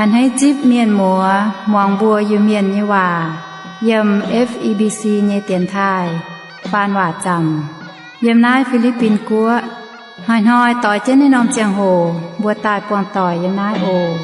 A'hneiv zipv mienh muoz muangx mbuo Iu-Mienh nyei waac yiem F E B C nyei dienx taaih faan waac zaamc yiem naaiv Fi^li^bin Guoqv. Hnoi-hnoi doix jienv naaiv norm ziangh hoc mbuo daaih buangh doic yiem naaiv oc.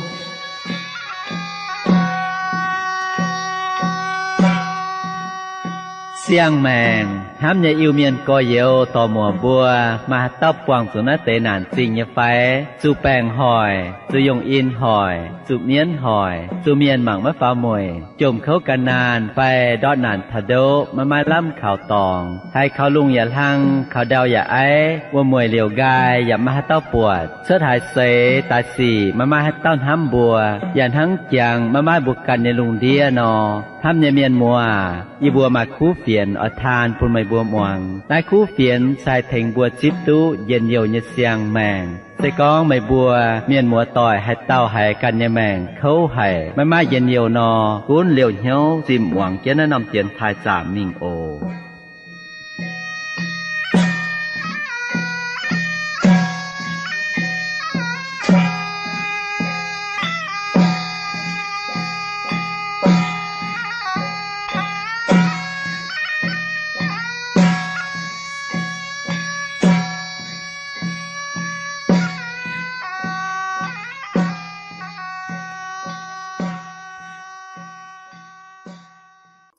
Siang-maengc hnamv nyei Iu-Mienh gorx-youz dorc-muoc mbuo, maaih haaix dauh buangh zuqc naaiv deix naanc zingh nyei fai? Zuqc baengc hoic, zuqc yungh in hoic, zuqc mienv hoic, zuqc mienh mangc maiv faaux mueic, jomc kouv gan naanh fai ndortv naanc taux ndoqv maiv maaih lamh kaux dorngx, haiz kaux lungh yaac hlang, kaux ndau yaac aiv, wuom-mueic liouc nqaai yaac maiv maaih haaix dauh buatc, cuotv haaix seix daaih sic maiv maaih haaix dauh hnamv mbuo, yaac hnangv jangx maiv maaih mbuo ganh nyei lungh ndiev nor, hnamv nyei mienh muoz, yie mbuo maaih kuv fienx oix taan bun meih mbuo muangx. Naaiv kuv fienx se haih tengx mbuo zipv duqv njien-youh nyei siang-maengc. Se gorngv meih mbuo mienh muoz-doic haaix dauh haiz ganh nyei maengc kouv haic, maiv maaih njien-youh nor, gunv liouh hnyouv zinh muangx jienv naaiv norm dienx taaih zaamc mingh oc.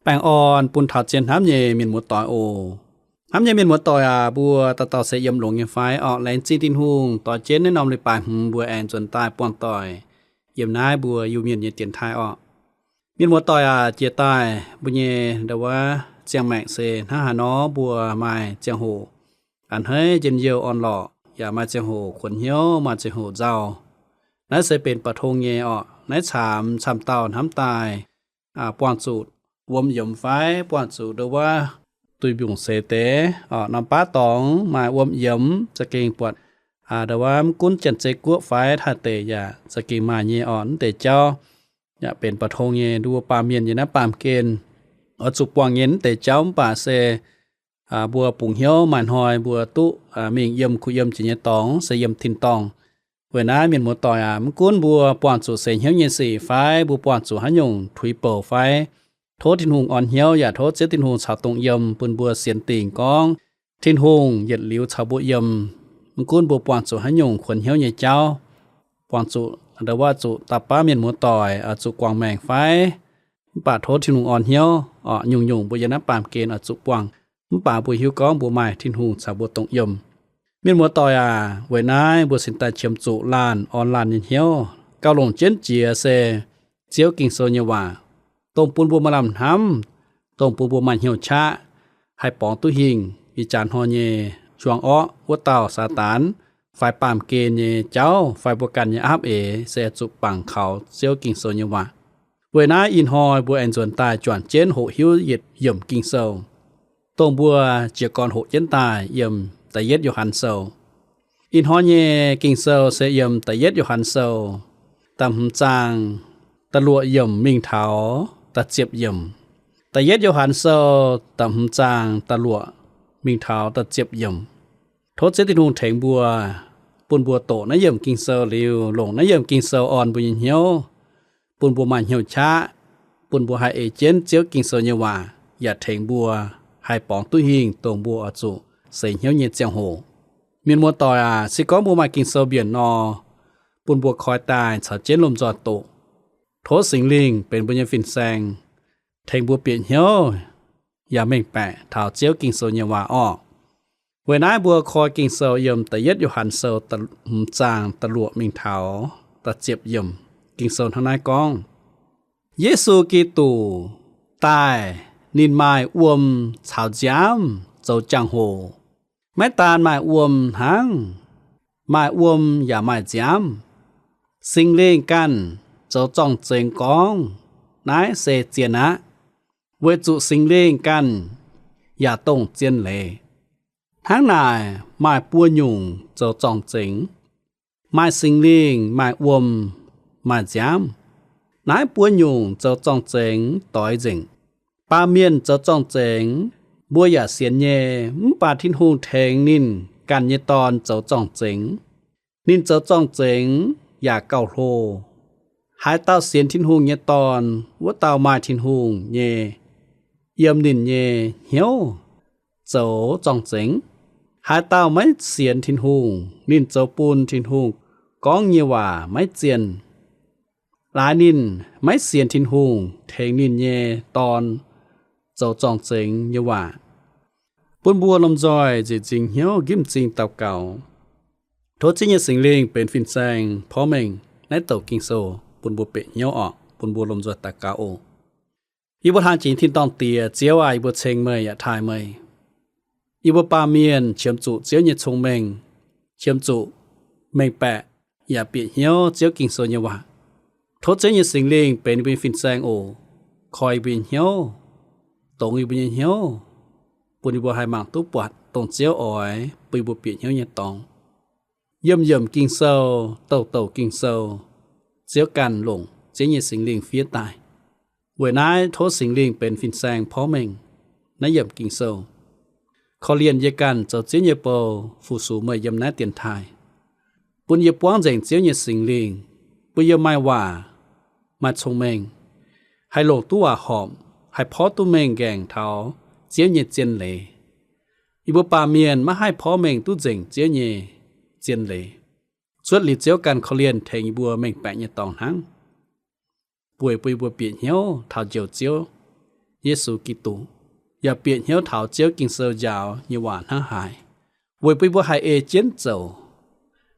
Baengh orn bun taux zien hnamv nyei mienh muoz-doic oc. Hnamv nyei mienh muoz-doic aac, mbuo dauh dauh se yiem longx nyei fai orqc? Laengz zingh Tin-Hungh doix jienv naaiv norm leiz-baaix hmz mbuo aengx nzuonx daaih buangh doic yiem naaiv mbuo Iu-Mienh nyei dienx taaih orqc. Mienh muoz-doic aac, jiex daaih mbuo nyei ndau wuov ziangh maengc se hnangv haaix nor mbuo maaih ziangh hoc a'hneiv njien-youh orn-lorqc, yaac maaih ziangh hoc kuonx hnyouv, maaih ziangh hoc nzauh. Naaiv se benx ba'tong nyei orqc. Naaiv caamx camv dauh hnamv daaih buangh zuqc wuom yiemx fai buangh zuqc ndau wuov duih mbiungc seix deix orqc, norm baav dorngx maaih wuom yiemx za'gengh buatc ndau wuov mv gunv Janx-Zei Guoqv fai Taiv deic yaac za'gengh maaih nyei orqc. Mv deix jauv yaac benx ba'tong nyei. Nduov baamh mienh nyei naaiv baamh gen oix zuqc buangh nyei mv deix jauv mv baac se mbuo bungx hnyouv maaih hnoi mbuo duqv mingh yiem kuh yiem jiex nyei dorngx se yiem tin-dorngh. Weic naaiv mienh muoz-doic aac, mv gunv mbuo buangh zuqc seix hnyouv nyei sic fai mbuo buangh zuqc haaix nyungc tuix bouc fai, tov Tin-Hungh orn hnyouv yaac tov Ziouv Tin-Hungh caux dongh yiem bun mbuo sienx dingc gorngv Tin-Hungh yietc liuz caux mbuo yiem. Mv gunv mbuo buangh zuqc haaix nyungc kuonx hnyouv nyei jauv, buangh zuqc ndau wuov zuqc da'baav mienh muoz-doic zuqc guangc maengc fai, mv baac tov Tin-Hungh orn hnyouv orqc. Nyungc-nyungc mbuo yiem naaiv baamh gen oix zuqc buangh, mv baac mbuo hiuv gorngv mbuo maaih Tin-Hungh caux mbuo dongh yiem. Mienh muoz-doic aac, weic naaiv mbuo cingx daaih qiemx zuqc laanh orn laanh nyei hnyouv. Gauh longc jienv jiex se Ziouv Ging-Sou nyei waac, dongh bun mbuo maaih lamh hnamv, dongh bun mbuo maaih hnyouv qaqv, haih borngz duqv hingh ih jaax hnoi nyei juang orqv wuov dauh Saadaan fai baamh gen nyei jauv fai mbuo ganh nyei aapv eix se zuqc bangc kaux Ziouv Ging-Sou nyei waac. Weic naaiv ih hnoi mbuo aengx nzuonx daaih juangc jienv hoqc hiuv yietc yiemc Ging-Sou, dongh mbuo jiez gorn hoqc jienv daaih yiem Da'yietv Yo^han Sou. Ih hnoi nyei Ging-Sou se yiem Da'yietv Yo^han Sou da'hmz zaang da'luoqc yiemc mingh taux da'ziepc yiemc. Da'yietv Yo^han Sou da'hmz zaang da'luoqc mingh taux da'ziepc yiemc. Tov Ziouv Tin-Hungh tengx mbuo, bun mbuo doqc naaiv yiemc Ging-Sou liuz, longc naaiv yiemc Ging-Sou orn mbuo nyei hnyouv, bun mbuo maaih hnyouv qaqv, bun mbuo haih ei jienv Ziouv Ging-Sou nyei waac, yaac tengx mbuo haih borngz duqv hingh dongh mbuo oix zuqc seix hnyouv nyei ziangh hoc. Mienh muoz-doic aac, se gorngv mbuo maaih Ging-Sou mbienc nor, bun mbuo koi daaih caux jienv lomh nzoih doqc. Tov Singx Lingh benx mbuo nyei fin-saeng, tengx mbuo bieqc hnyouv yaac mengh baeqc taux Ziouv Ging-Sou nyei waac orqc. Weic naaiv mbuo koi Ging-Sou yiem Da'yietv Yo^han Sou da'hmz zaang da'luoqc mingh taux da'ziepc yiemc. Ging-Sou hnangv naaiv gorngv, Yesu Giduc daaih ninh maaih wuom caux nziaamv zoux jangx-hoc. Maiv daan maaih wuom hnangv, maaih wuom yaac maaih nziaamv. Singx Lingh ganh zoux zorng-zengx gorngv naaiv se zien aqv, weic zuqc Singx Lingh ganh yaac dongh zien leiz. Hnangv naaic, maaih buo nyungc zoux zorng-zengx, maaih Singx Lingh, maaih wuom, maaih nziaamv. Naaiv buo nyungc zoux zorng-zengx doix nzengc. Baamh mienh zoux zorng-zengx, mbuo yaac sienx nyei, mv baac Tin-Hungh tengx ninh ganh nyei Dorn zoux zorng-zengx. Ninh zoux zorng-zengx yaac gauh hlo. Haaix dauh sienx Tin-Hungh nyei Dorn, wuov dauh maaih Tin-Hungh nyei, yiem ninh nyei hnyouv zoux zorng-zengx. Haaix dauh maiv sienx Tin-Hungh, ninh zoux bun Tin-Hungh gorngv nyei waac maiv zienh. Laaix ninh maiv sienx Tin-Hungh tengx ninh nyei Dorn zoux zorng-zengx nyei waac. Bun mbuo lomh nzoih nzieqc nzingc hnyouv nqipv m'zing daux gaux. Tov Ziouv nyei Singx Lingh benx fin-saeng porv mengh naaiv douc Ging-Sou bun mbuo bieqc hnyouv orqc. Bun mbuo lomh nzoih daux gaux oc. Yie mbuo hlang jiex tin-dorngh Diex, Ziouv aac, yie mbuo ceng meih yaac taaih meih. Yie mbuo baamh mienh qiemx zuqc Ziouv nyei cong-mengh, qiemx zuqc mengh baeqc yaac bieqc hnyouv Ziouv Ging-Sou nyei waac. Tov Ziouv nyei Singx Lingh benx yie mbuo nyei fin-saeng oc, koi yie mbuo nyei hnyouv, dongz yie mbuo nyei hnyouv, bun yie mbuo haih mangc duqv buatc dongh Ziouv oix bun yie mbuo bieqc hnyouv nyei dorngx. Yiemh yiemc Ging-Sou, douc douc Ging-Sou, Ziouv ganh longc Ziouv nyei Singx Lingh fiev daaih. Weic naaiv tov Singx Lingh benx fin-saeng porv mengh naaiv yiemc Ging-Sou, korv-lienh yie ganh zoux Ziouv nyei bou, fu-sux meih yiem naaiv dienx taaih, bun yie buangv nzengc Ziouv nyei Singx Lingh, bun yie maaih waac, maaih cong-mengh, haih longc duqv waac horpc, haih porv duqv mengh nqaengc taux Ziouv nyei zien leiz. Yie mbuo baamh mienh maiv haih porv mengh duqv nzengc Ziouv nyei zien leiz, cuotv liuz Ziouv ganh korv-lienh tengx yie mbuo mengh baeqc nyei dorngx hnangv. Weic bun yie mbuo bieqc hnyouv taux Njoux Ziouv, Yesu Giduc, yaac bieqc hnyouv taux Ziouv Ging-Sou njaaux nyei waac hnangv haaix. Weic bun yie mbuo haih ei jienv zoux,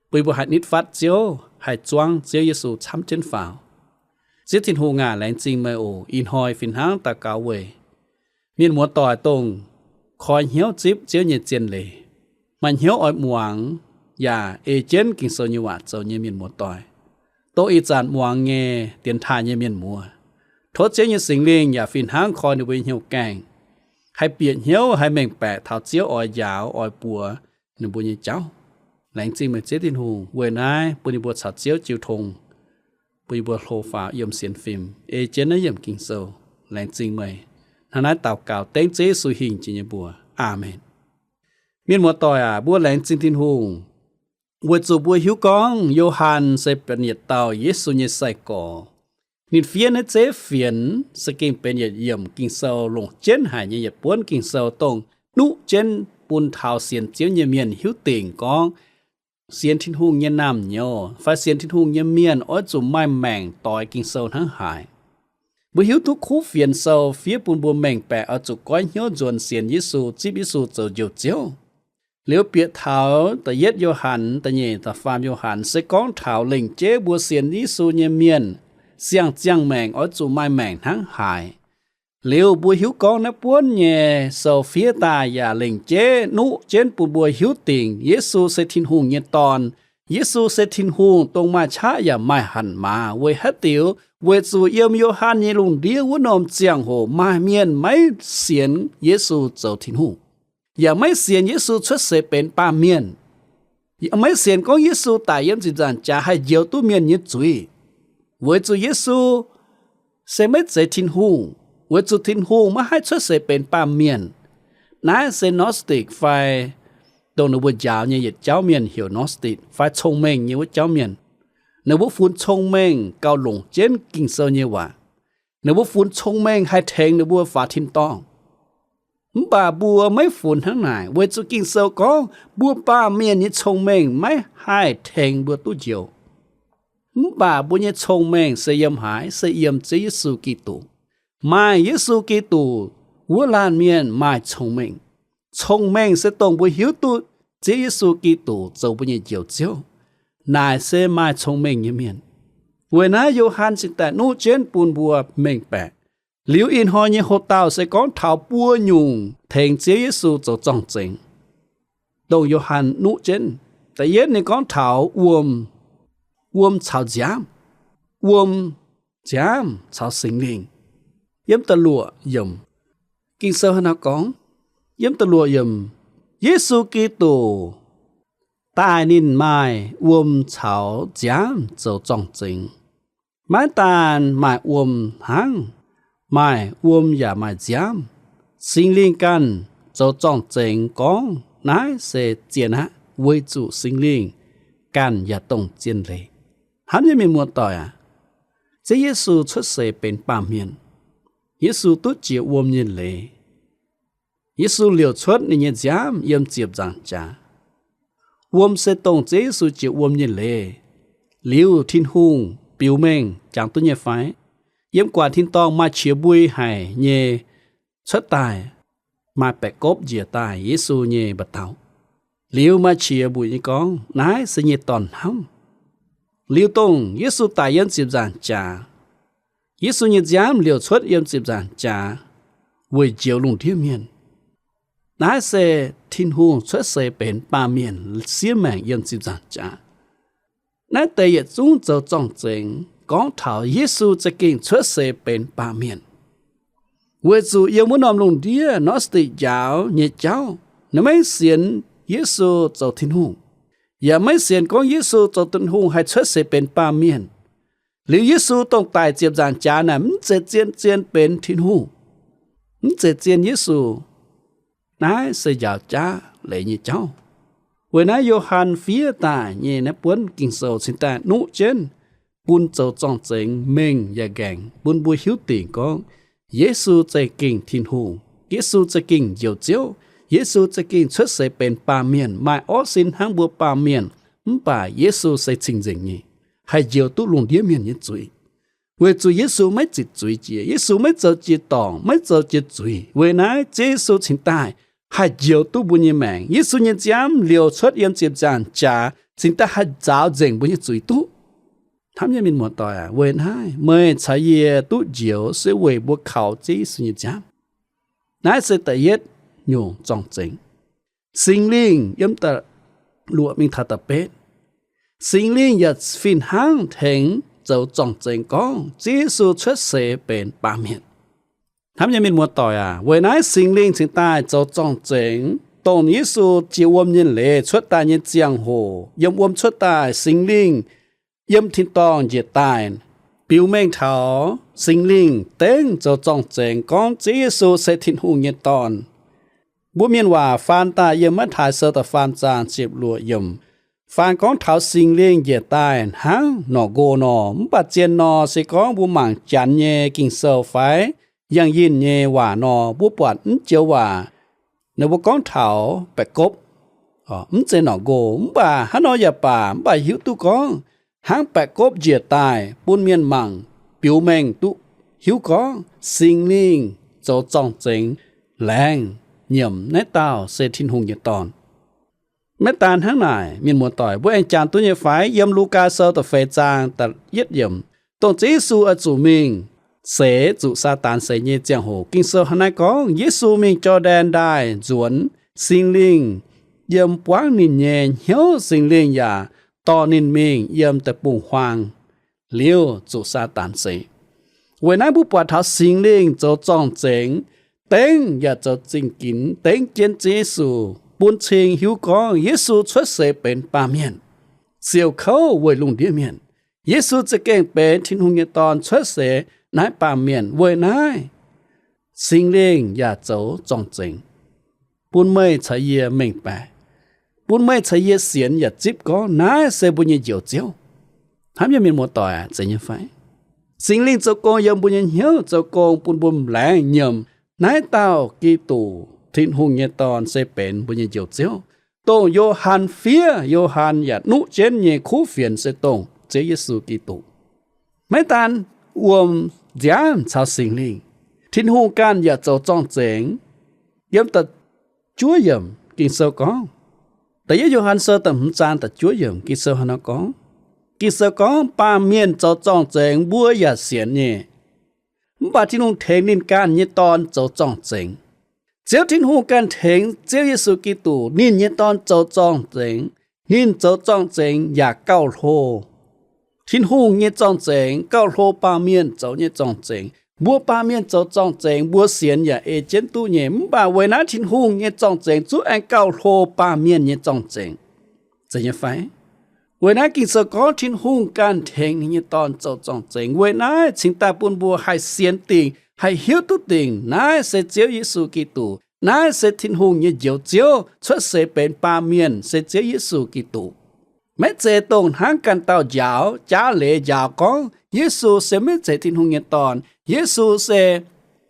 bun yie mbuo haih nitv fatv Ziouv, haih zuangv Ziouv Yesu camv jienv faaux. Ziouv Tin-Hungh aac, laengz zingh meih oc. Ih hnoi fih hnangv daux gaux weic mienh muoz-doic dongh koi hnyouv zipv Ziouv nyei zien leiz, maaih hnyouv oix muangx yaac ei jienv Ging-Sou nyei waac zoux nyei mienh muoz-doic, dongh ih zanc muangx nyei dienx taaih nyei mienh muoz. Tov Ziouv nyei Singx Lingh yaac fih hnangv koi ninh mbuo nyei hnyouv gaengh, haih bieqc hnyouv, haih mengh baeqc taux Ziouv oix njaaux oix mbuox ninh mbuo nyei jauv. Laengz zingh meih Ziouv Tin-Hungh. Weic naaiv bun ninh mbuo caux Ziouv jiu tong, bun ninh mbuo hlo faaux yiem sienx fim, ei jienv naaiv yiemc Ging-Sou. Laengz zingh meih. Hnangv naaiv daux gaux dengv Ziouv Yesu hingh jiex nyei mbuox. Aamen. Mienh muoz-doic aac, mbuo laengz zingh Tin-Hungh, weic zuqc mbuo hiuv gorngv Yo^han se benx yietc dauh Yesu nyei sai-gorx. Ninh fiev naaiv zeiv fienx se gengh benx yietc yiemc Ging-Sou longc jienv haic nyei yietc buonv Ging-Sou, dongh nuqv jienv bun taux sienx Ziouv nyei mienh hiuv dingc gorngv sienx Tin-Hungh nyei naamh nyouz fai sienx Tin-Hungh nyei mienh oix zuqc maaih maengc doix Ging-Sou hnangv haaix. Mbuo hiuv duqv kuv fienx sou fiev bun mbuo mengh baeqc oix zuqc goiv hnyouv nzuonx sienx Yesu, zipv Yesu zoux Njoux Ziouv. Liuz bieqc taux da'yietv Yo^han, da'nyeic, da'faam Yo^han se gorngv taux lengc jeiv mbuo sienx Yesu nyei mienh siang-ziangh maengc oix zuqc maaih maengc hnangv haaix. Liuz mbuo hiuv gorngv naaiv buonv nyei sou fiev daaih yaac lengc jeiv nuqv jienv bun mbuo hiuv dingc Yesu se Tin-Hungh nyei Dorn. Yesu se Tin-Hungh dongh maaih qaqv yaac maaih hatc maaz. Weic haaix diuc? Weic zuqc yiem Yo^han nyei lungh ndiev wuov norm ziangh hoc maaih mienh maiv sienx Yesu zoux Tin-Hungh, yaac maiv sienx Yesu cuotv seix benx baamh mienh, yaac maiv sienx gorngv Yesu daic yiem ziepc nzaangc jaax haih njoux duqv mienh nyei zuiz. Weic zuqc Yesu se maiv zeiz Tin-Hungh, weic zuqc Tin-Hungh maiv haih cuotv seix benx baamh mienh. Naaiv se Gnostic fai dongh ninh mbuo njaaux nyei yietc jauv mienh heuc Gnostic fai cong-mengh nyei wuov jauv mienh. Ninh mbuo funx cong-mengh gauh longc jienv Ging-Sou nyei waac. Ninh mbuo funx cong-mengh haih tengx ninh mbuo faaux tin-dorngh. Mv baac mbuo maiv funx hnangv naaic, weic zuqc Ging-Sou gorngv mbuo baamh mienh nyei cong-mengh maiv haih tengx mbuo duqv njoux. Mv baac mbuo nyei cong-mengh se yiem haaix? Se yiem Ziouv Yesu Giduc. Maaih Yesu Giduc wuov laanh mienh maaih cong-mengh. Cong-mengh se dongh mbuo hiuv duqv Ziouv Yesu Giduc zoux mbuo nyei Njoux Ziouv. Naaic se maaih cong-mengh nyei mienh. Weic naaiv Yo^han cingx daaih nuqv jienv bun mbuo mengh baeqc. Liuz ih hnoi nyei hoc-dauh se gorngv taux buo nyungc tengx Ziouv Yesu zoux zorng-zengx, dongh Yo^han nuqv jienv. Da'yietv ninh gorngv taux wuom, wuom caux nziaamv, wuom, nziaamv caux Singx Lingh. Yiem da'luoqc yiemc, Ging-Sou hnangv naaiv gorngv, yiem da'luoqc yiemc, Yesu Giduc daaih ninh maaih wuom caux nziaamv zoux zorng-zengx. Maiv daan maaih wuom hnangv, maaih wuom yaac maaih nziaamv. Singx Lingh ganh zoux zorng-zengx gorngv naaiv se zien aqv, weic zuqc Singx Lingh ganh yaac dongh zien leiz. Hnamv nyei mienh muoz-doic aac, Ziouv Yesu cuotv seix benx baamh mienh. Yesu duqv jiex wuom nyei leiz. Yesu liouc cuotv ninh nyei nziaamv yiem ziepc nzaangc jaax. Wuom se dongh Ziouv Yesu jiex wuom nyei leiz. Liuz Tin-Hungh biux mengh jangx duqv nyei fai? Yiem guaax tin-dorngh maaih qiex mbui haic nyei cuotv daaih, maaih baeqc gopv njiec daaih Yesu nyei mba'daux. Liuz maaih qiex mbuoqc nyei gorngv, naaiv se nyei dorn hnamv. Liuz dongh Yesu daic yiem ziepc nzaangc jaax, Yesu nyei nziaamv liouc cuotv yiem ziepc nzaangc jaax weic njoux lungh ndiev mienh. Naaiv se Tin-Hungh cuotv seix benx baamh mienh siev maengc yiem ziepc nzaangc jaax. Naaiv deix yietc zungv zoux zorng-zengx gorngv taux Yesu za'gengh cuotv seix benx baamh mienh. Weic zuqc yiem wuov norm lungh ndiev Gnostic njaaux nyei jauv, ninh maiv sienx Yesu zoux Tin-Hungh, yaac maiv sienx gorngv Yesu zoux Tin-Hungh haih cuotv seix benx baamh mienh. Liuz Yesu dongh daic ziepc nzaangc jaax naaic mv zeiz zien zien benx Tin-Hungh, mv zeiz zien Yesu. Naaiv se njaaux jaav leiz nyei jauv. Weic naaiv Yo^han fiev daaih nyei naaiv buonv Ging-Sou cingx daaih nuqv jienv bun zoux zorng-zengx mengh yaac nqaengc bun mbuo hiuv dingc gorngv Yesu za'gengh Tin-Hungh, Yesu za'gengh Njoux Ziouv, Yesu za'gengh cuotv seix benx baamh mienh, maaih orv sin hnangv mbuo baamh mienh, mv baac Yesu se cing-nzengc nyei, haih njoux duqv lungh ndiev mienh nyei zuiz. Weic zuqc Yesu maiv zitc zuiz jiex, Yesu maiv zoux jiex dorngc, maiv zoux jiex zuiz. Weic naaiv Ziouv Yesu cingx daaih haih njoux duqv mbuo nyei maengc. Yesu nyei nziaamv liouc cuotv yiem ziepc nzaangc jaax cingx daaih haih nzaaux nzengc mbuo nyei zuiz duqv. Hnamv nyei mienh muoz-doic aac, weic naaiv meih caux yie duqv njoux se weic mbuo kaux Ziouv Yesu nyei nziaamv. Naaiv se da'yietv nyungc zorng-zengx. Singx Lingh yiem da'luoqc mingh taux da'betv, Singx Lingh yaac fih hnangv tengx zoux zorng-zengx gorngv Ziouv Yesu cuotv seix benx baamh mienh. Hnamv nyei mienh muoz-doic aac, weic naaiv Singx Lingh cingx daaih zoux zorng-zengx, dongh Yesu jiex wuom nyei leiz cuotv daaih nyei ziangh hoc, yiem wuom cuotv daaih, Singx Lingh yiem tin-dorngh njiec daaih, biux mengh taux Singx Lingh dengv zoux zorng-zengx gorngv Ziouv Yesu se Tin-Hungh nyei Dorn. Mbuo mienh waac faan daaih yiem Matv^taai Sou da'faam zaang ziepc luoqc yiemc, faan gorngv taux Singx Lingh njiec daaih hnangv norqc nqox nor. Mv baac zien nor, se gorngv mbuo mangc Janx nyei Ging-Sou fai Yangh Yinh nyei waac nor, mbuo buatc mv joux waac naaiv mbuo gorngv taux baeqc gopv, mv zeiz norqc nqox. Mv baac hnangv nor yaac baac, mv baac hiuv duqv gorngv hnangv baeqc gopv njiec daaih bun mienh mangc, biux mengh duqv hiuv gorngv Singx Lingh zoux zorng-zengx laengz nyiemc naaiv dauh se Tin-Hungh nyei Dorn. Maiv daan hnangv naaic, mienh muoz-doic, mbuo aengx jangx duqv nyei fai? Yiem Lugaa Sou da'feix zaang da'yietv yiemc, dongh Ziouv Yesu oix zuqc mingh seix zuqc Saadaan seix nyei ziangh hoc, Ging-Sou hnangv naaiv gorngv, Yesu mingh Jor^ndaen Ndaaih nzuonx, Singx Lingh yiem buangv ninh nyei hnyouv, Singx Lingh yaac dorh ninh mingh yiem deic-bung-huaang liuz zuqc Saadaan seix. Weic naaiv mbuo buatc taux Singx Lingh zoux zorng-zengx, dengv yaac zoux zingh ginx, dengv jienv Ziouv Yesu, bun cing hiuv gorngv Yesu cuotv seix benx baamh mienh, siouc kouv weic lungh ndiev mienh. Yesu za'gengh benx Tin-Hungh nyei Dorn cuotv seix naaiv baamh mienh. Weic naaiv Singx Lingh yaac zoux zorng-zengx, bun meih caux yie mengh baeqc, bun meih caux yie sienx yaac zipv gorngv naaiv se mbuo nyei Njoux Ziouv. Hnamv nyei mienh muoz-doic aac, zeiz nyei fai? Singx Lingh zoux gong yiem mbuo nyei hnyouv, zoux gong bun mbuo laengz nyiemc naaiv dauh Giduc, Tin-Hungh nyei Dorn, se benx mbuo nyei Njoux Ziouv, dongh Yo^han fiev. Yo^han yaac nuqv jienv nyei kuv fienx se dongh Ziouv Yesu Giduc. Maiv daan wuom nziaamv caux Singx Lingh, Tin-Hungh ganh yaac zoux zorng-zengx. Yiem da'juov yiemc Ging-Sou gorngv, Da'yietv Yo^han Sou da'hmz zaang da'juov yiemc Ging-Sou hnangv nor gorngv, Ging-Sou gorngv, baamh mienh zoux zorng-zengx mbuo yaac sienx nyei. Mv baac Tin-Hungh tengx ninh ganh nyei Dorn zoux zorng-zengx. Ziouv Tin-Hungh ganh tengx Ziouv Yesu Giduc, ninh nyei Dorn, zoux zorng-zengx. Ninh zoux zorng-zengx yaac gauh hlo. Tin-Hungh nyei zorng-zengx gauh hlo baamh mienh zoux nyei zorng-zengx. Mbuo baamh mienh zoux zorng-zengx, mbuo sienx yaac ei jienv duqv nyei. Mv baac weic naaiv Tin-Hungh nyei zorng-zengx zungv aengx gauh hlo baamh mienh nyei zorng-zengx. Zeiz nyei fai? Weic naaiv Ging-Sou gorngv Tin-Hungh ganh tengx ninh nyei Dorn zoux zorng-zengx. Weic naaiv cingx daaih bun mbuo haih sienx dingc, haih hiuv duqv dingc naaiv se Ziouv Yesu Giduc. Naaiv se Tin-Hungh nyei Njoux Ziouv cuotv seix benx baamh mienh se Ziouv Yesu Giduc. Maiv zeiz dongh hnangv ganh dauh njaaux, jaav leiz njaaux gorngv Yesu se maiv zeiz Tin-Hungh nyei Dorn, Yesu se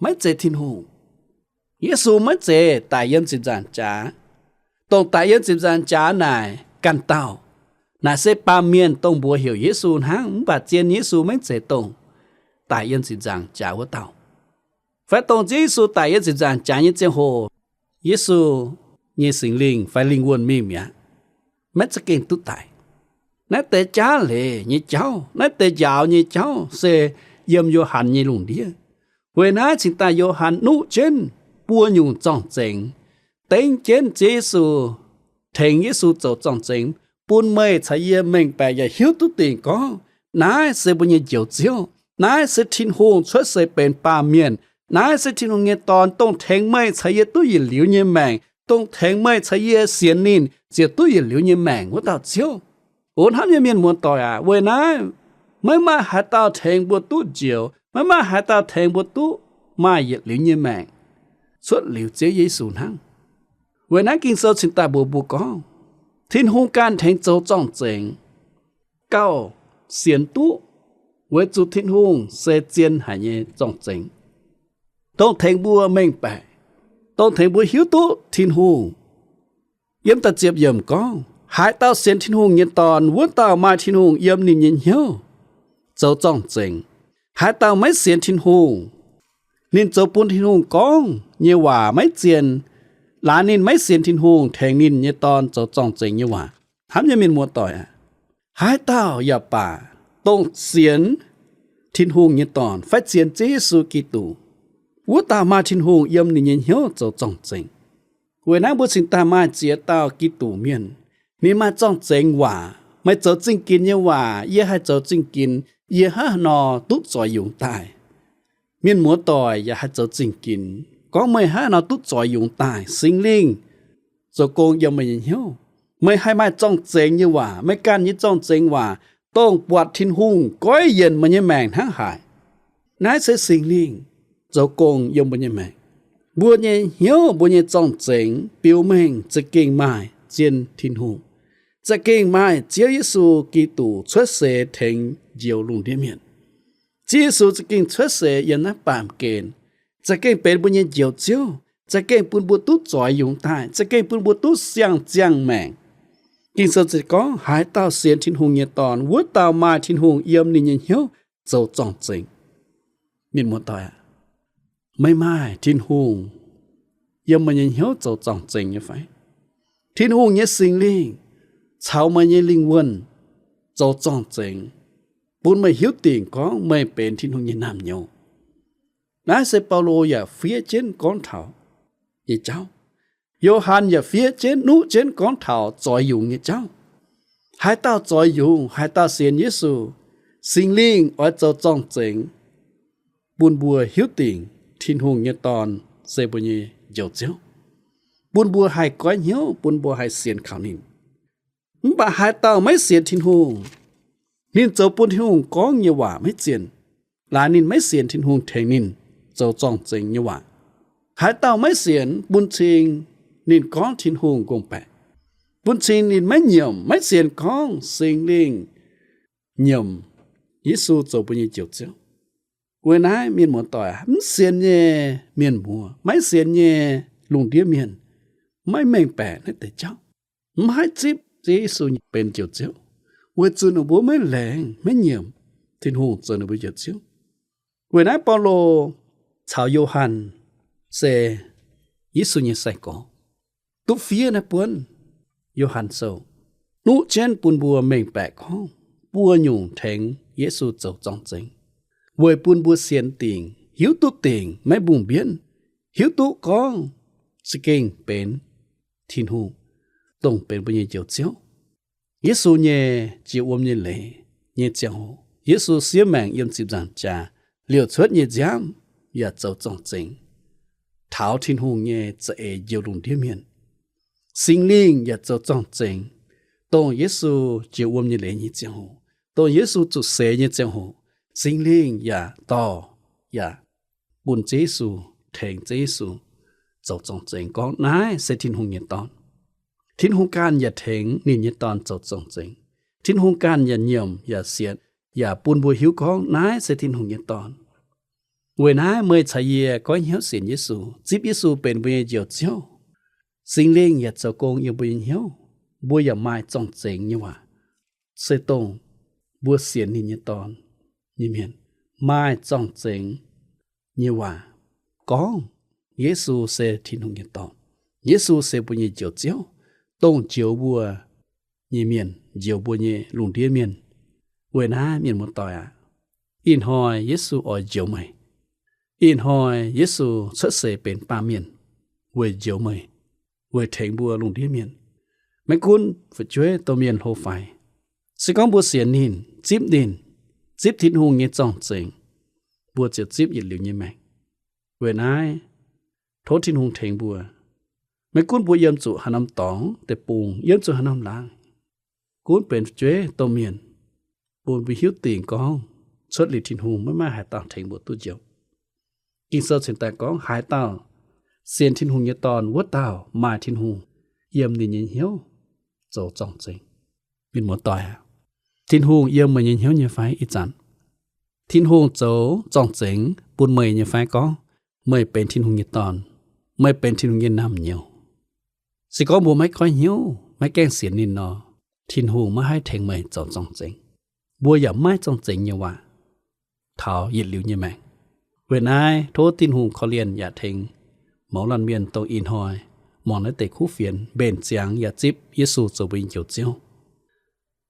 maiv zeiz Tin-Hungh. Yesu maiv zeiz daic yiem ziepc nzaangc jaax. Dongh daic yiem ziepc nzaangc jaax naaic ganh dauh, naaic se baamh mienh dongh mbuox heuc Yesu hnangv, mv baac zien Yesu maiv zeiz dongh daic yiem ziepc nzaangc jaax wuov dauh. Fai dongh Ziouv Yesu daic yiem ziepc nzaangc jaax nyei ziangh hoc, Yesu nyei Singx Lingh fai lingh wuonh mingh mi'aqv, maiv za'gengh duqv daic. Naaiv deix jaav leiz nyei jauv, naaiv deix njaaux nyei jauv se yiem Yo^han nyei lungh ndiev. Weic naaiv cingx daaih Yo^han nuqv jienv buo nyungc zorng-zengx, dengv jienv Ziouv Yesu, tengx Yesu zoux zorng-zengx, bun meih caux yie mengh baeqc yaac hiuv duqv dingc gorngv naaiv se mbuo nyei Njoux Ziouv. Naaiv se Tin-Hungh cuotv seix benx baamh mienh. Naaiv se Tin-Hungh nyei Dorn, dongh tengx meih caux yie duqv yietc liuz nyei maengc, dongh tengx meih caux yie sienx ninh ziouc duqv yietc liuz nyei maengc wuov dauh Ziouv. O hnamv nyei mienh muoz-doic aac, weic naaiv maiv maaih haaix dauh tengx mbuo duqv njoux, maiv maaih haaix dauh tengx mbuo duqv maaih yietc liuz nyei maengc cuotv liuz Ziouv Yesu hnangv. Weic naaiv Ging-Sou cingx daaih mbuox mbuo gorngv, Tin-Hungh ganh tengx zoux zorng-zengx gauh sienx duqv, weic zuqc Tin-Hungh se zien haic nyei zorng-zengx, dongh tengx mbuo mengh baeqc, dongh tengx mbuo hiuv duqv Tin-Hungh. Yiem da'ziepc yiemc gorngv, haaix dauh sienx Tin-Hungh nyei Dorn, wuov dauh maaih Tin-Hungh yiem ninh nyei hnyouv zoux zorng-zengx. Haaix dauh maiv sienx Tin-Hungh, ninh zoux bun Tin-Hungh gorngv nyei waac maiv zien, laaix ninh maiv sienx Tin-Hungh tengx ninh nyei Dorn zoux zorng-zengx nyei waac. Hnamv nyei mienh muoz-doic aac, haaix dauh yaac baac dongh sienx Tin-Hungh nyei Dorn fai sienx Ziouv Yesu Giduc, wuov dauh maaih Tin-Hungh yiem ninh nyei hnyouv zoux zorng-zengx. Weic naaiv mbuo cingx daaih maaih ziex dauh Giduc mienh, ninh maaih zorng-zengx waac. Meih zoux zingh ginx nyei waac, yie haih zoux zingh ginx, yie hnangv haaix nor duqv zoix yungz daaih. Mienh muoz-doic yaac haih zoux zingh ginx gorngv meih hnangv haaix nor duqv zoix yungz daaih. Singx Lingh zoux gong yiem meih nyei hnyouv. Meih haih maaih zorng-zengx nyei waac, meih ganh nyei zorng-zengx waac, dongh buatc Tin-Hungh goiv yienc meih nyei maengc hnangv haaix. Naaiv se Singx Lingh zoux gong yiem mbuo nyei maengc. Mbuo nyei hnyouv, mbuo nyei zorng-zengx biux mengh za'gengh maaih zien Tin-Hungh, za'gengh maaih Ziouv Yesu Giduc cuotv seix tengx njoux lungh ndiev mienh. Ziouv Yesu za'gengh cuotv seix yiem naaiv baamh gen, za'gengh benx mbuo nyei Njoux Ziouv, za'gengh bun mbuo duqv zoix yungz daaih, za'gengh bun mbuo duqv siang-ziangh maengc. Ging-Sou ziouc gorngv, haaix dauh sienx Tin-Hungh nyei Dorn, wuov dauh maaih Tin-Hungh yiem ninh nyei hnyouv zoux zorng-zengx. Mienh muoz-doic aac, meih maaih Tin-Hungh yiem meih nyei hnyouv zoux zorng-zengx nyei fai? Tin-Hungh nyei Singx Lingh caux meih nyei lingh wuonh zoux zorng-zengx, bun meih hiuv dingc gorngv meih benx Tin-Hungh nyei naamh nyouz. Naaiv se Baulo yaac fiev jienv gorngv taux nyei jauv. Yo^han yaac fiev jienv, nuqv jienv gorngv taux zoix yungz nyei jauv. Haaix dauh zoix yungz, haaix dauh sienx Yesu, Singx Lingh oix zoux zorng-zengx bun mbuo hiuv dingc Tin-Hungh nyei Dorn se mbuo nyei Njoux Ziouv, bun mbuo haih goiv hnyouv, bun mbuo haih sienx kaux ninh. Mv baac haaix dauh maiv sienx Tin-Hungh, ninh zoux bun Tin-Hungh gorngv nyei waac maiv zienh, laaix ninh maiv sienx Tin-Hungh tengx ninh zoux zorng-zengx nyei waac. Haaix dauh maiv sienx, bun cing ninh gorngv Tin-Hungh ngongh baeqc, bun cing ninh maiv nyiemc, maiv sienx gorngv Singx Lingh nyiemc Yesu zoux mbuo nyei Njoux Ziouv. Weic naaiv mienh muoz-doic, mv sienx nyei mienh muoz, maiv sienx nyei lungh ndiev mienh, maiv mengh baeqc naaiv deix jauv, mv haih zipv Ziouv Yesu benx Njoux Ziouv, weic zuqc ninh mbuo maiv laengz, maiv nyiemc Tin-Hungh zoux ninh mbuo Njoux Ziouv. Weic naaiv Baulo caux Yo^han se Yesu nyei sai-gorx, duqv fiev naaiv buonv Yo^han Sou, nuqv jienv bun mbuo mengh baeqc gorngv buo nyungc tengx Yesu zoux zorng-zengx, weic bun mbuo sienx dingc, hiuv duqv dingc maiv mbungh mbienv, hiuv duqv gorngv za'gengh benx Tin-Hungh, dongh benx mbuo nyei Njoux Ziouv. Yesu nyei jiex wuom nyei leiz nyei ziangh hoc, Yesu siev maengc yiem ziepc nzaangc jaax, liouc cuotv nyei nziaamv yaac zoux zorng-zengx taux Tin-Hungh nyei za'eix njoux lungh ndiev mienh. Singx Lingh yaac zoux zorng-zengx, dongh Yesu jiex wuom nyei leiz nyei ziangh hoc, dongh Yesu zuqc seix nyei ziangh hoc, Singx Lingh yaac dorh yaac bun Ziouv Yesu, tengx Ziouv Yesu zoux zorng-zengx gorngv naaiv se Tin-Hungh nyei Dorn. Tin-Hungh ganh yaac tengx ninh nyei Dorn zoux zorng-zengx. Tin-Hungh ganh yaac nyiemc yaac sienx yaac bun mbuo hiuv gorngv naaiv se Tin-Hungh nyei Dorn. Weic naaiv meih caux yie goiv hnyouv sienx Yesu, zipv Yesu benx mbuo nyei Njoux Ziouv. Singx Lingh yaac zoux gong yiem mbuo nyei hnyouv, mbuo yaac maaih zorng-zengx nyei waac. Se dongh mbuo sienx ninh nyei Dorn nyei mienh maaih zorng-zengx nyei waac gorngv Yesu se Tin-Hungh nyei Dorn. Yesu se mbuo nyei Njoux Ziouv, dongh njoux mbuo nyei mienh, njoux mbuo nyei lungh ndiev mienh. Weic naaiv mienh muoz-doic aac, ih hnoi Yesu oix njoux meih. Ih hnoi Yesu cuotv seix benx baamh mienh weic njoux meih, weic tengx mbuo lungh ndiev mienh. Maiv gunv fu'jueiv domh mienh hlo faix, se gorngv mbuo sienx ninh, zipv ninh, zipv Tin-Hungh nyei zorng-zengx, mbuo ziouc zipv yietc liuz nyei maengc. Weic naaiv tov Tin-Hungh tengx mbuo. Maiv gunv mbuo yiem zuqc haaix norm dorngx deic-bung, yiem zuqc haaix norm laangz, gunv benx fu'jueiv domh mienh, bun mbuo hiuv dingc gorngv cuotv liuz Tin-Hungh maiv maaih haaix dauh tengx mbuo duqv njoux. Ging-Sou cingx daaih gorngv haaix dauh sienx Tin-Hungh nyei Dorn, wuov dauh maaih Tin-Hungh yiem ninh nyei hnyouv zoux zorng-zengx. Mienh muoz-doic aac, Tin-Hungh yiem meih nyei hnyouv nyei fai? Ih zanc Tin-Hungh zoux zorng-zengx bun meih nyei fai gorngv meih benx Tin-Hungh nyei dorn, meih benx Tin-Hungh nyei naamh nyouz? Se gorngv mbuo maiv goiv hnyouv, maiv gaengh sienx ninh nor, Tin-Hungh maiv haih tengx meih zoux zorng-zengx. Mbuo yaac maiv maaih zorng-zengx nyei waac taux yietc liuz nyei maengc. Weic naaiv tov Tin-Hungh korv-lienh yaac tengx mouz laanh mienh dongh ih hnoi muangx naaiv deix kuv fienx mbenc ziangx yaac zipv Yesu zoux mbuo nyei Njoux Ziouv,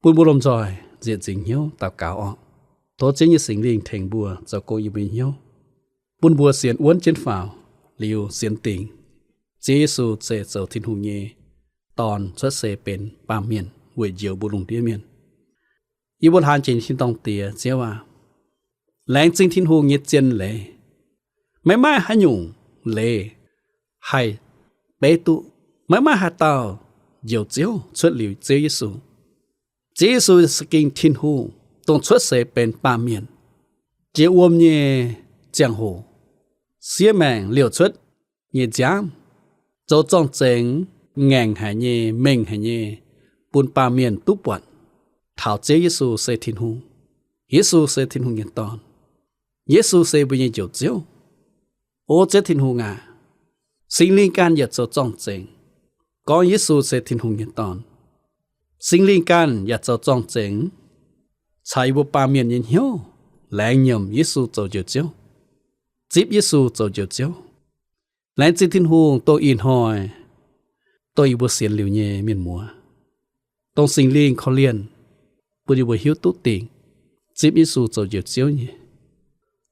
bun mbuo lomh nzoih nzieqc nzingc hnyouv daux gaux orqc. Tov Ziouv nyei Singx Lingh tengx mbuo zoux gong yiem mbuo nyei hnyouv, bun mbuo sienx wuonv jienv faaux liuz sienx dingc Ziouv Yesu se zoux Tin-Hungh nyei Dorn cuotv seix benx baamh mienh weic njoux mbuo lungh ndiev mienh. Yie mbuo hlaang jiex tin-dorngh Diex, Ziouv aac, laengz zingh Tin-Hungh nyei zien leiz. Maiv maaih haaix nyungc leiz haih beiv duqv. Maiv maaih haaix dauh Njoux Ziouv cuotv liuz Ziouv Yesu. Ziouv Yesu se ging Tin-Hungh, dongh cuotv seix benx baamh mienh, jiex wuom nyei ziangh hoc, siev maengc liouc cuotv nyei nziaamv, zoux zorng-zengx ngaengc haic nyei, mengh haic nyei, bun baamh mienh duqv buatc taux Ziouv Yesu se Tin-Hungh. Yesu se Tin-Hungh nyei Dorn. Yesu se mbuo nyei Njoux Ziouv. O Ziouv Tin-Hungh aac, Singx Lingh ganh yaac zoux zorng-zengx gorngv Yesu se Tin-Hungh nyei Dorn. Singx Lingh ganh yaac zoux zorng-zengx caux yie mbuo baamh mienh nyei hnyouv laengz nyiemc Yesu zoux Njoux Ziouv, zipv Yesu zoux Njoux Ziouv. Laengz zingh Tin-Hungh dongh ih hnoi, dongh yie mbuo sienx liuz nyei mienh muoz, dongh Singx Lingh korv-lienh bun yie mbuo hiuv duqv dingc zipv Yesu zoux Njoux Ziouv nyei.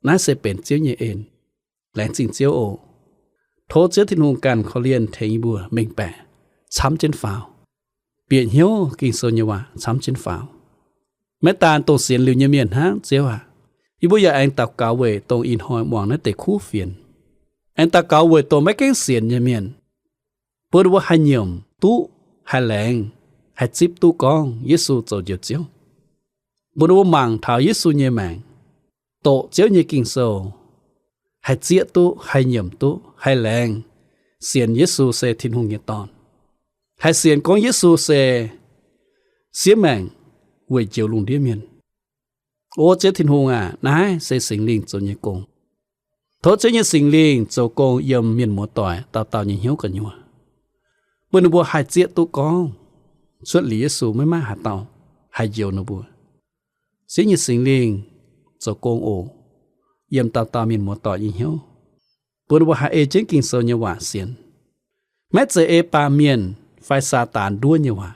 Naaiv se benx Ziouv nyei en. Laengz zingh Ziouv oc. Tov Ziouv Tin-Hungh ganh korv-lienh tengx yie mbuo mengh baeqc camv jienv faaux, bieqc hnyouv Ging-Sou nyei waac camv jienv faaux. Maiv daan dongh sienx liuz nyei mienh hnangv, Ziouv aac, yie mbuo yaac aengx daux gaux weic dongh ih hnoi muangx naaiv deix kuv fienx, aengx daux gaux weic dongh maiv gaengh sienx nyei mienh, bun ninh mbuo haih nyiemc duqv, haih laengz, haih zipv duqv gorngv Yesu zoux Njoux Ziouv, bun ninh mbuo mangc taux Yesu nyei maengc, doqc Ziouv nyei Ging-Sou, haih zieqv duqv, haih nyiemc duqv, haih laengz sienx Yesu se Tin-Hungh nyei Dorn, haih sienx gorngv Yesu se siev maengc weic njoux lungh ndiev mienh. O Ziouv Tin-Hungh aac, naaiv se Singx Lingh zoux nyei gong. Tov Ziouv nyei Singx Lingh zoux gong yiem mienh muoz-doic dauh dauh nyei hnyouv gu'nyuoz, bun ninh mbuo haih zieqv duqv gorngv cuotv liuz Yesu maiv maaih haaix dauh haih njoux ninh mbuo. Ziouv nyei Singx Lingh zoux gong oc, yiem dauh dauh mienh muoz-doic nyei hnyouv, bun ninh mbuo haih ei jienv Ging-Sou nyei waac sienx. Maiv zeiz ei baamh mienh fai Saadaan nduov nyei waac.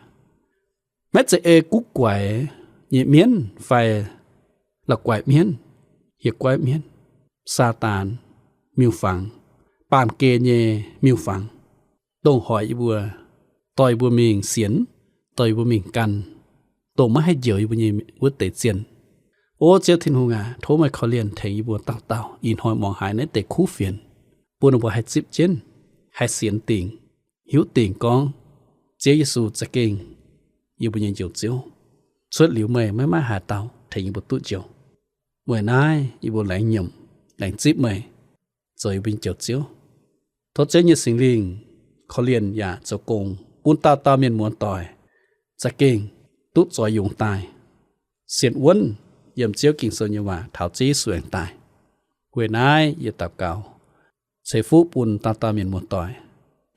Maiv zeiz ei guv guaix nyei mienv fai la'guaih mienv, hieh guaiv mienv, Saadaan miuc-fangx, baamh gen nyei miuc-fangx, dongh hoic yie mbuo, dorh yie mbuo mingh sienx, dorh yie mbuo mingh gan, dongh maiv haih njoux yie mbuo nyei wuov deix zienh. O Ziouv Tin-Hungh aac, tov meih korv-lienh tengx yie mbuo dauh dauh ih hnoi muangx haiz naaiv deix kuv fienx, bun ninh mbuo haih zipv jienv, haih sienx dingc, hiuv dingc gorngv Ziouv Yesu za'gengh yie mbuo nyei Njoux Ziouv. Cuotv liuz meih maiv maaih haaix dauh tengx yie mbuo duqv njoux. Weic naaiv yie mbuo laengz nyiemc, laengz zipv meih. zoux yie mbuo nyei Njoux Ziouv. Tov Ziouv nyei Singx Lingh korv-lienh yaac zoux gong bun dauh dauh mienh muoz-doic za'gengh duqv zoix yungz daaih, sienx wuonv yiem Ziouv Ging-Sou nyei waac taux Ziouv Yesu aengx daaih. Weic naaiv yie daux gaux ceix fuqv bun dauh dauh mienh muoz-doic,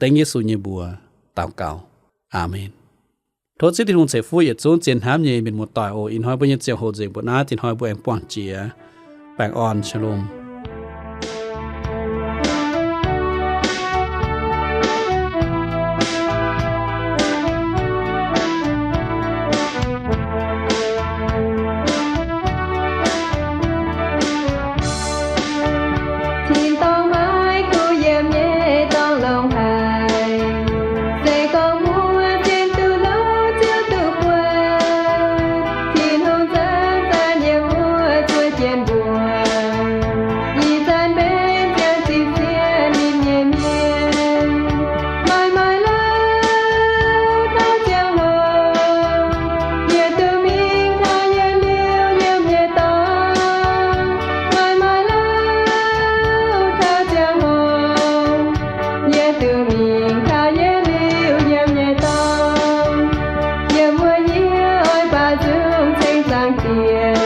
dengv Yesu nyei mbuox daux gaux. Aamen. Tov Ziouv Tin-Hungh ceix fuqv yietc zungv zien hnamv nyei mienh muoz-doic oc. Ih hnoi mbuo nyei ziangh hoc nzengc mbuo naaiv, dinh hnoi mbuo aengx buangh jiex. Baengh orn, shalom. Tin-dorngh maiv kuv yiem nyei dorngh longx haic, se gorngv mbuo zien duqv louc Ziouv duqv buatc. Tin-Hungh zanc-zanc yiem wuov zuov jienv mbuo, ih zanc mbenc ziangh ziqc sieqv ninh nyei mienh. Maaih maaih louh taux ziangh hoc, yie duqv mingh taux yie liuz yiem nyei dorngx. Maaih maaih louh taux ziangh hoc, yie duqv mingh taux yie liuz yiem nyei dorngx. Yiem wuov yie oix baac nzung ceng Zaangc Diex,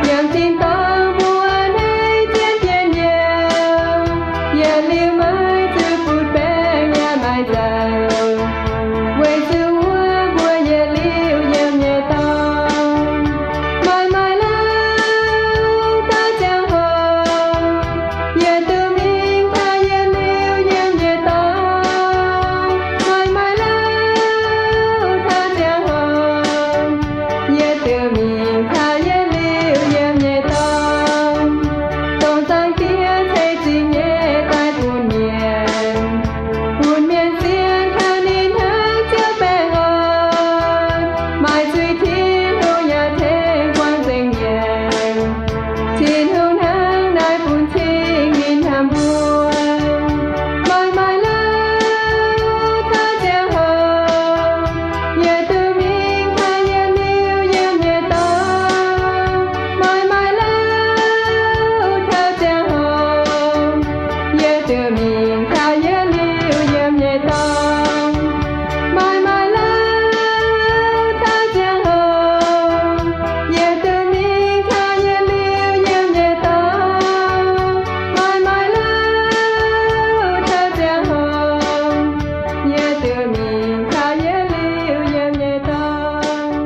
yiem tin-dorngh mbuo a'hneiv zien bienh youh. Yie liuz maiv zuqc butv baengc yaac maiv nzauh, weic zuqc wuov mbuo yie liuz yiem nyei dorngx. Maaih maaih louh taux ziangh hoc, yie duqv mingh taux yie liuz yiem nyei dorngx. Maaih maaih louh taux ziangh hoc, yie duqv mingh taux yie liuz yiem nyei dorngx. Dongh Zaangc Diex ceix zingh nyei daaih bun mienh, bun mienh sienx kaux ninh hnangv Ziouv baengh orn. Maaih zuiz Tin-Hungh yaac tengx buangh nzengc mienh. Tin-Hungh hnangv naaiv bun cing ninh hnamv mbuo. Maaih maaih louh taux ziangh hoc, yie duqv mingh taux yie liuz yiem nyei dorngx. Maaih maaih louh taux ziangh hoc, yie duqv mingh taux yie liuz yiem nyei dorngx. Maaih maaih louh taux ziangh hoc, yie duqv mingh taux yie liuz yiem nyei dorngx. Maaih maaih louh taux ziangh hoc, yie duqv mingh taux yie liuz yiem nyei dorngx.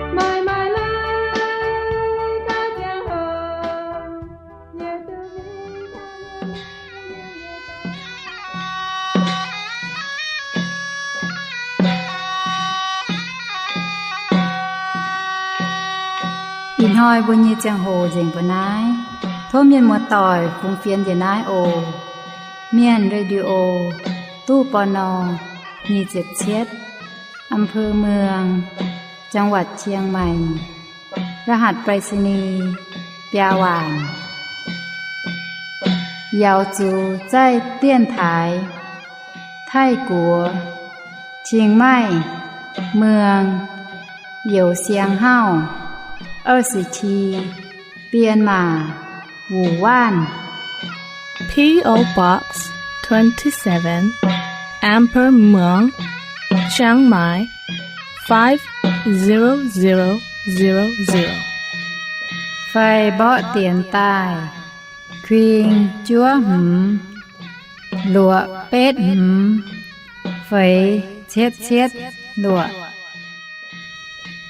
Maaih maaih louh taux ziangh hoc, yie duqv mingh taux yie liuz yiem nyei dorngx. Ih hnoi mbuo nyei ziangh hoc nzengc mbuo naaiv. Tov mienh muoz-doic fungx fienx njiec naaiv oc. Mienh Radio, ตู้ ปณ. nyic ziepc cietv, อำเภอเมือง จังหวัดเชียงใหม่ รหัสไปรษณีย์ biaa waanc. Yaux zuqc zaih dienx taaix Taiv-Guoqv, Chiang Mai, Muang, Youz Siang Hauv, 二十七, Bienh Maac, Wuoc Waanv. P O Box twenty-seven, อำเภอเมือง Chiang Mai, five zero zero zero zero. Fai mborqv dienx daaih, kuing juov hmz, luoqc betv hmz, feix cietv cietv luoqc.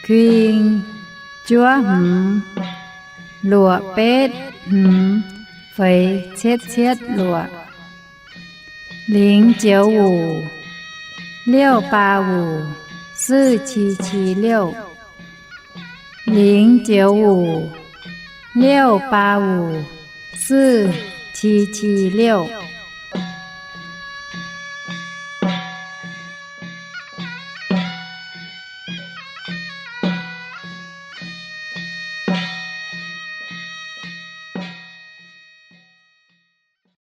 Kuing juov hmz, luoqc betv hmz, feix cietv cietv luoqc. 零九五六八五四七七六. 零九五六八五四七七六.